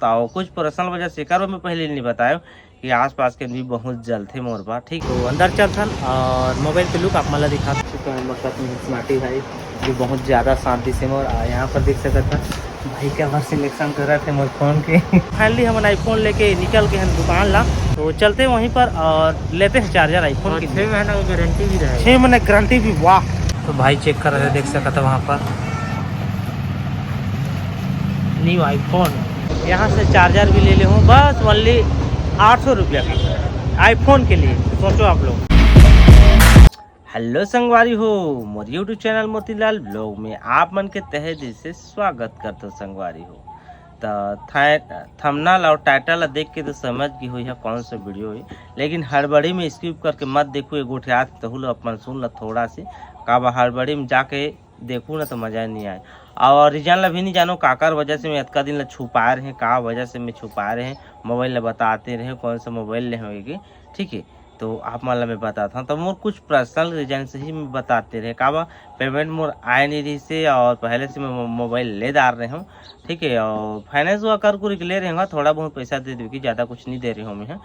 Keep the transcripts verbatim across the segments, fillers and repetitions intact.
तो कुछ पर्सनल वजह से एकर में पहले नहीं बतायो कि आसपास के भी बहुत जलथे मोर बा, ठीक। तो अंदर चलथन और मोबाइल के लुक आप मन ला दिखा चुका है। मकत में स्मार्टी भाई जो बहुत ज़्यादा शांति से मोर, आ, यहाँ पर देख सकत हन भाई क्या बार सिलेक्शन करत हे मोर फोन के। फाइनली हमन आईफोन लेके निकल गए हैं दुकान ला, तो चलते हैं वहीं पर और लेते हैं चार्जर आईफोन और की। छः महीना की गारंटी भी रहेगा। छः महीने गारंटी भी, वाह। तो भाई चेक कर रहे, देख सकत है वहाँ पर न्यू आईफोन। यहाँ से चार्जर भी ले ले हूँ, बस ओनली आठ सौ रुपया का आईफोन के लिए, सोचो आप लोग। हेलो संगवारी हो, मोर यूट्यूब चैनल मोतीलाल ब्लॉग में आप मन के तहे दिल से स्वागत करथो संगवारी हो। त थंबनेल और टाइटल ला देख के तो समझ गए हो यह कौन सा वीडियो है, लेकिन हड़बड़ी में स्किप करके मत देखो, एगो ठे आत तहु ला अपन सुन ला थोड़ा से, काबर हड़बड़ी में जाके देखू ना तो मजा नहीं आए। और रीजन ला भी नहीं जानो काकर वजह से मैं अतका दिन ला छुपाए रहे, का वजह से मैं छुपाए रहे, मोबाइल ला बताते रहे कौन सा मोबाइल ले होगी, ठीक है। तो आप मन ला मैं बताता हूँ, तो मोर कुछ पर्सनल रीजन से ही मैं बताते रहे, काबर पेमेंट मोर आए नहीं रही से और पहले से मैं मो-, मोबाइल ले डार रहे हूँ, ठीक है। और फाइनेंस वगैरह कर कुरी के ले रहे हूँ, थोड़ा बहुत पैसा दे देवे कि ज़्यादा कुछ नहीं दे रहे हूँ मैं, हाँ।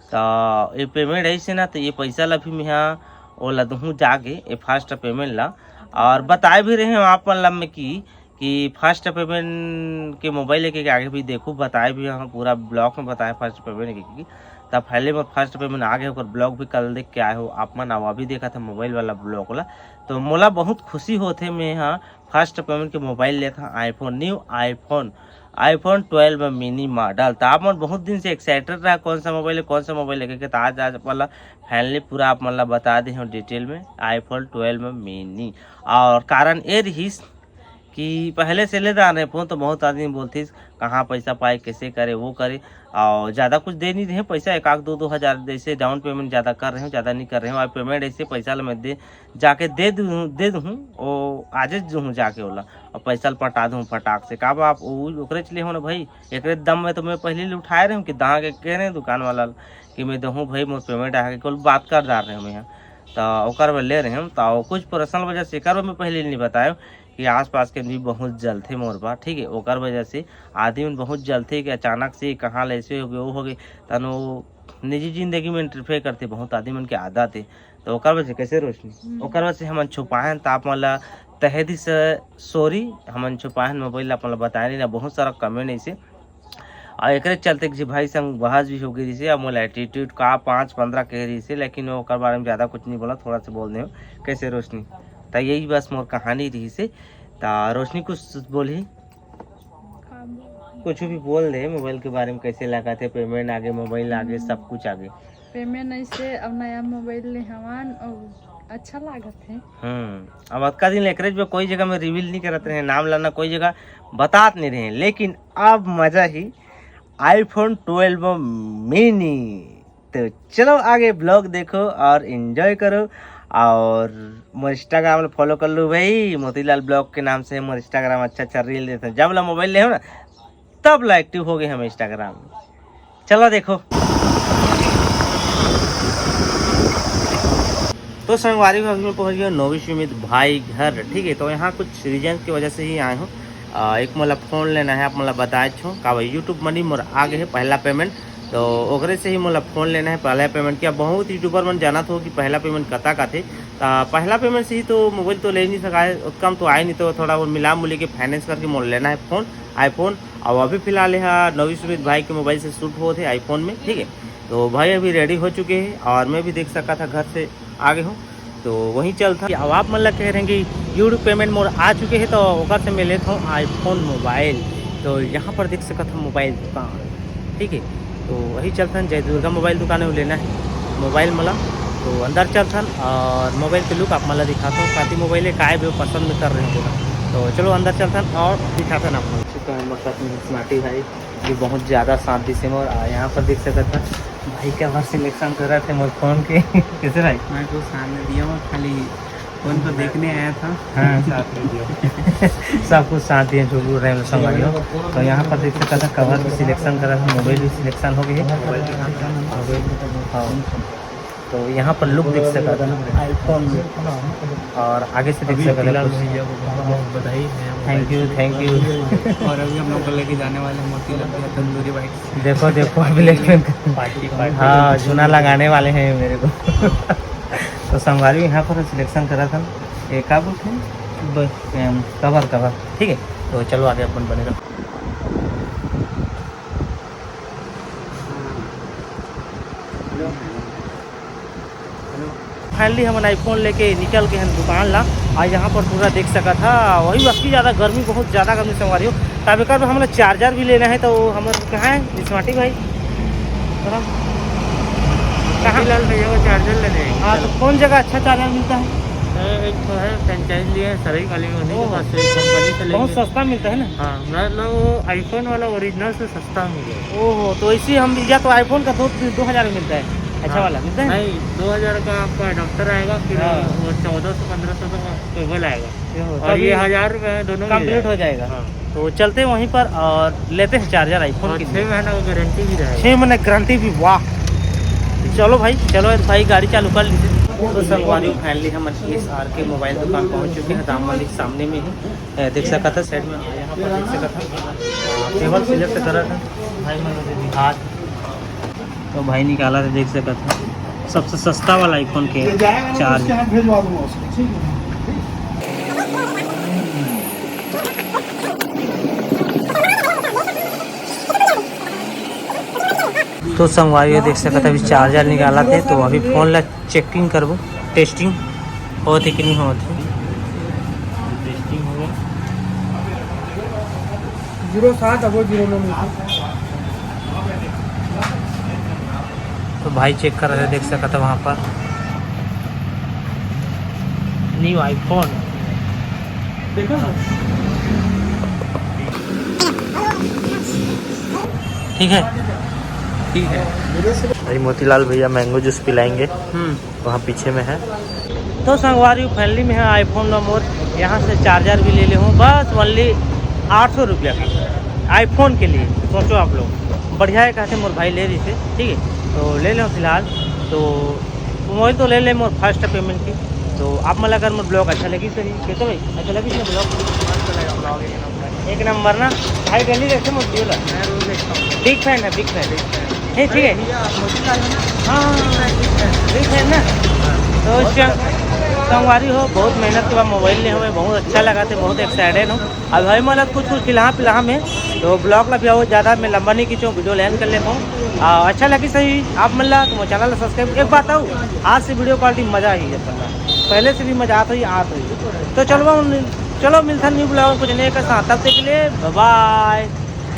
तो ये पेमेंट ऐसे ना, तो ये पैसा ला भी मैं हाँ ओला दूहूँ जाके ये फर्स्ट पेमेंट ला। और बताए भी रहे हूँ आप मन ला मैं कि कि फर्स्ट पेमेंट के मोबाइल लेके आगे भी देखो, बताए भी हाँ पूरा ब्लॉग में बताए फर्स्ट पेमेंट के कि तब पहले में फर्स्ट पेमेंट आ गए, ओकर ब्लॉग भी कल देख के आए हो आप मन, अभी देखा था मोबाइल वाला ब्लॉग ला। तो मोला बहुत खुशी होथे मैं हाँ फर्स्ट पेमेंट के मोबाइल लेत हाँ iPhone, new iPhone, iPhone twelve mini model. तो आप मन बहुत दिन से एक्साइटेड रहा कौन सा मोबाइल है, कौन सा मोबाइल लेके, तो आज आज वाला फाइनली पूरा आप मन ला बता दे हूँ डिटेल में आईफोन ट्वेल्व मिनी। और कारण ये रहीस कि पहले से ले डारे फोन तो बहुत आदमी बोलथिस कहाँ पैसा पाए, कैसे करे, वो करे, और ज़्यादा कुछ दे नहीं रहे पैसा, एक आध दो दो हज़ार जैसे डाउन पेमेंट ज़्यादा कर रहे हो, ज़्यादा नहीं कर रहे हो। और पेमेंट ऐसे पैसा ला मैं दे जाके दे दूँ, दे दूँ, वो आजे दूँ जाके ओला, और पैसा ला पटा दूँ फटाक से। का बा आप उ-, ओकरे चले हो ना भाई, एकरे दम में तो मैं पहले ले उठाए रहे हूँ कि दहा के कह रहे हैं दुकान वाला कि मैं दूँ भाई, मोर पेमेंट आके कुल बात कर डार रहे हूँ मैं यहाँ। तो ओकर बर ले रहे हूँ, तो कुछ पर्सनल वजह से एकर बर मैं पहले नहीं बताए कि आसपास के भी बहुत जलथे मोर बा, ठीक है। ओकर वजह से आदमी मन बहुत जलथे कि अचानक से कहाँ ले ऐसे हो गए, वो हो गए, तनो निजी जिंदगी में इंटरफेयर करथे, बहुत आदमी मन के आदत है। तो ओकर वजह से कैसे रोशनी, हम्म। ओकर वजह से हमन छुपाएन, त आप मन ला तहे दिल से सॉरी, हमन छुपाएन मोबाइल, आप मन ला बताए नहीं ना, बहुत सारा कमेंट ऐसे। और एकरे चलते किसी भाई संग बहस भी हो गई रही से, अब मोला एटीट्यूड का पाँच पंद्रह कह रही से, लेकिन ओकर बारे में ज़्यादा कुछ नहीं बोला, थोड़ा सा बोल दे कैसे रोशनी। तो यही बस मोर कहानी रही से। तो रोशनी कुछ बोली, कुछ भी बोल दे मोबाइल के बारे में, कैसे लगा थे, पेमेंट आगे, मोबाइल आगे, सब कुछ आगे। पेमेंट ऐसे अब नया मोबाइल ले हवन और अच्छा लागत है। हम्म, अब अतका दिन एकरेज में कोई जगह में रिवील नहीं करत रहे, नाम लाना कोई जगह बतात नहीं रहे, लेकिन अब मजा ही आईफोन ट्वेल्व मिनी। तो चलो आगे ब्लॉग देखो और एंजॉय करो, और मोर इंस्टाग्राम ला फॉलो कर लो भाई, मोतीलाल ब्लॉग के नाम से मोर इंस्टाग्राम, अच्छा अच्छा रील देते हैं। जब ला मोबाइल ले हो ना, तब ला एक्टिव हो गए हम इंस्टाग्राम में। चलो देखो। तो संगवारी हो, अभी मैं पहुंच गया नवी सुमित भाई घर, ठीक है। तो यहाँ कुछ रीजन की वजह से ही आए हूँ। आ, एक मोला फोन लेना है, आप मोला बताए छो का भाई, यूट्यूब मनी मोर आ गए है पहला पेमेंट, तो ओकरे से ही मोला फोन लेना है। पहला पेमेंट किया, बहुत यूट्यूबर मन जानत हो कि पहला पेमेंट कता का थे। आ, पहला पेमेंट से ही तो मोबाइल तो ले नहीं सका है, कम तो आए नहीं, तो थोड़ा वो मिला मुली के फाइनेंस करके मोला लेना है फोन, आईफोन। और अभी फिलहाल यहाँ नवी सुमित भाई के मोबाइल से शूट होत है आईफोन में, ठीक है। तो भाई अभी रेडी हो चुके हैं और मैं भी देख सका था घर से आगे हूँ, तो वहीं चलता। अब आप मन ला कह रहे हैं कि यूट्यूब पेमेंट मोर आ चुके हैं, तो ओकर से मैं लेत हूँ आईफोन मोबाइल। तो यहाँ पर देख सकत हो मोबाइल दुकान, ठीक है। तो वही चलता है, जय दुर्गा मोबाइल दुकान है, वो लेना है मोबाइल मला। तो अंदर चलथन और मोबाइल के लुक आप मन ला दिखाता हूँ, काती मोबाइल है, काय भी पसंद में कर रहे हो बोला। तो चलो अंदर चलथन और दिखाथन आप मन। चुका है मकत में स्मार्टी भाई, जो बहुत ज़्यादा शांति से मोर, आ, यहाँ पर देख सकत हन भाई क्या बार सिलेक्शन करत हे मोर फोन के। कैसे भाई? मैं तो सामने दिया हूँ, खाली फोन तो देखने आया था। हाँ, साथ में दिया। सब कुछ साथ दिए, जो भी रहे संभालियो। तो यहाँ पर देख सकत हन कवर भी सिलेक्शन करत हे, मोबाइल भी सिलेक्शन हो गई है। हाँ। तो यहाँ पर लुक देख सकत हव iPhone, और आगे से देख सकत हव कुछ। भैया को बहुत बहुत बधाई है। Thank you, thank you। और अभी हम लोग को लेके जाने वाले हैं मोतीलाल भैया तंदूरी बाइट। देखो, देखो, अभी लेकिन पार्टी, पार्टी। हाँ, चूना लगाने वाले हैं मेरे को। तो संगवारी यहाँ पर सिलेक्शन करा था, ये का बोलते हैं? ब-, अम, कवर, कवर। ठीक है, तो चलो आगे अपन बने रहो। Finally हमन iPhone लेके निकल के हन दुकान ला। और यहाँ पर पूरा देख सकत हव, वही अति ज़्यादा गर्मी, बहुत ज़्यादा गर्मी संगवारी हो। तब एकर बर हमला चार्जर भी लेना है, तो हमर कहाँ है स्मार्टी भाई? थोड़ा कहाँ? मोतीलाल भैया को चार्जर लेने हैं। हाँ, तो कौन जगह अच्छा चार्जर मिलता है? अरे, एक तो है, फ्रेंचाइज लिए हैं सरई वाले में, उन्हीं के ओह। पास से, कंपनी से बहुत लेंगे। सस्ता मिलता है ना? हाँ, मतलब वो iPhone वाला ओरिजिनल से सस्ता मिलेगा। ओहो, तो इसी हम, या तो iPhone का दो, दो हज़ार में मिलता है, अच्छा हाँ। वाला मिलता है? नहीं, दो हज़ार का आपका अडॉप्टर आएगा, फिर हाँ। वो चौदह सौ पन्द्रह सौ का केबल आएगा। ये हो, और तभी ये हज़ार रुपये में दोनों मिल complete जाएगा। हो जाएगा। हाँ। तो चलते हैं वहीं पर और लेते हैं चार्जर iPhone और के छः लिए। महीना का गारंटी भी रहेगा। छः महीने गारंटी भी, वाह। चलो भाई, चलो भाई, गाड़ी चालू कर लीजिए। तो संगवारी, finally हम SRK मोबाइल दुकान पहुंच चुके हैं, राम मंदिर के सामने में ही। ए, देख सकत हव साइड में, यहाँ पर देख सकत हव, केबल सिलेक्ट करत हे भाई मन, हाथ। तो भाई निकालत हे, देख सकत हव, सबसे सस्ता वाला iPhone के चार्ज। तो संगवारी हो देख सकत हव, अभी चार्जर निकालत हे, तो अभी फोन ला चेकिंग करबो, टेस्टिंग होत हे कि नहीं होत हे। टेस्टिंग होगा। ज़ीरो सात अब ज़ीरो नौ में। तो भाई चेक कर रहे, देख सकत हव वहाँ पर न्यू iPhone। देखो ना। ठीक है, ठीक है। भाई मोतीलाल भैया मैंगो जूस पिलाएंगे। हम्म। वहाँ पीछे में है। तो संगवारी, finally में है iPhone ला मोर यहाँ से चार्जर भी ले ले हूँ, बस only आठ सौ रुपया का iPhone के लिए। सोचो आप लोग, बढ़िया है, कहते मोर भाई ले रही थे, ठीक है, तो ले ले हूँ फिलहाल। तो मोबाइल तो ले ले मोर first payment की। तो आप मन ला अगर मोर vlog अच्छा लगी तो ही, कैसे भाई, अच्छा लगी ना vlog? मस्त लगा vlog, एक नंबर। एक नंबर ना भाई, डेली देखते मोर video ला। मैं रोज देखता हूँ। Big fan है, big fan। Big fan। नहीं, ठीक है। अरे भैया, आप मोतीलाल है ना? हाँ, हाँ, हाँ। Big fan, big fan। Big fan ना? हाँ। तो बहुत संग-, अच्छा। संगवारी हो, बहुत मेहनत के बाद मोबाइल लिए हमें, बहुत अच्छा लगा थे, बहुत excited हूँ। अब भाई मतलब कुछ कुछ खिलाहा पिलाहा में, तो vlog ला भी आओ, ज़्यादा मैं लंबा नहीं खींचूँ, video length कर लेता हूँ। आ, अच्छा लगी सही आप मन ला तो मोर channel ला subscribe। एक बात आऊ, आज से video quality मज़ा आई है, पहले से भी मज़ा आता ही, आता ही। तो चलो, चलो मिलता new vlog कुछ नए के साथ, तब तक के लिए bye bye।